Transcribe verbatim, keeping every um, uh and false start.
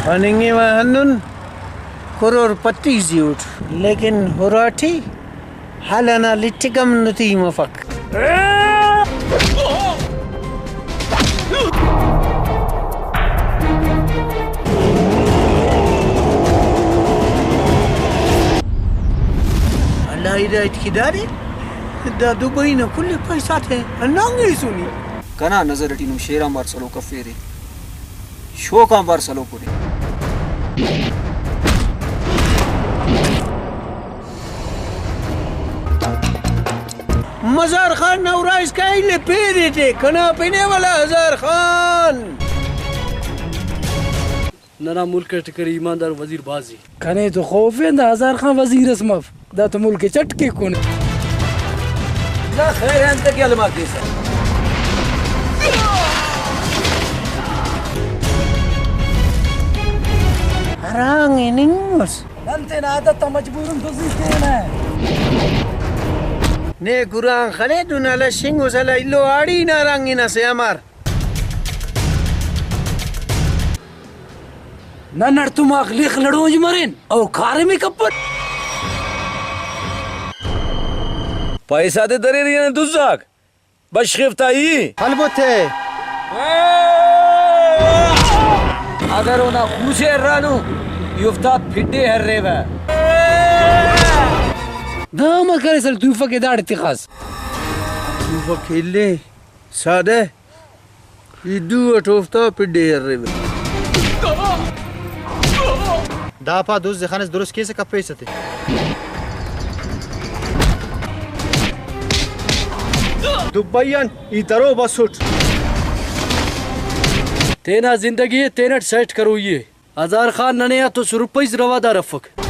ہننگے و ہندن کروڑ پتی سے اٹ، لیکن اراٹی ہل ئنا لٹک ہم نتی مفک۔ اللہ ہدایت کے دادے، دا دبئی نا کل پیسہ تے ہندانگ ایسونی۔ کنا نظر اٹی نم شیر آنبار سلوک افیرے، شوک آنبار سلوک اُرے۔ مزار خان نا ارا اسکا ایلے پیرے تے، کنا پن ءِ ولا ہزار خان۔ ننا ملک اٹ کرے ایماندار وزیر بھازی۔ کنے تو خوف ءِ، ہندا ہزار خان وزیر اس مف، دا تو ملک ءِ چٹ کیکون۔ دا خیر ءِ انت کہ الما کیسہ۔ ہرانگ ہننگ اس۔ نن تینا عادت آ مجبور ان دزی کینہ۔ نے قرآن خنے دن الشنگ اس، الہ الو آڑی نا ہرانگ ہنسے امر۔ نن ہڑتوماک لخ لڑونج مرین، او کاریم ءِ کپن۔ پیسہ تے دریرہ ای نن دزاک، بشخفتا ای۔ خلبت ءِ۔ اگر اونا خوسے ہرانو، ای اوفتا پھڈے ہریوہ۔ دا امر کریسہ توفک ءِ داڑے تخاس۔ توفک ءِ اِلے سادہ۔ ای دو اٹ اوفتا پڈ ءِ ہریوہ۔ دا پا دز ءِ خنس، درست کیسہ کپیسہ تے۔ دبئی آن ای درو بسٹ۔ تینا زندگی ءِ تینٹ سیٹ کروئی ءِ۔ ہزار خان ننے آ تو سرپئیس روادار افک۔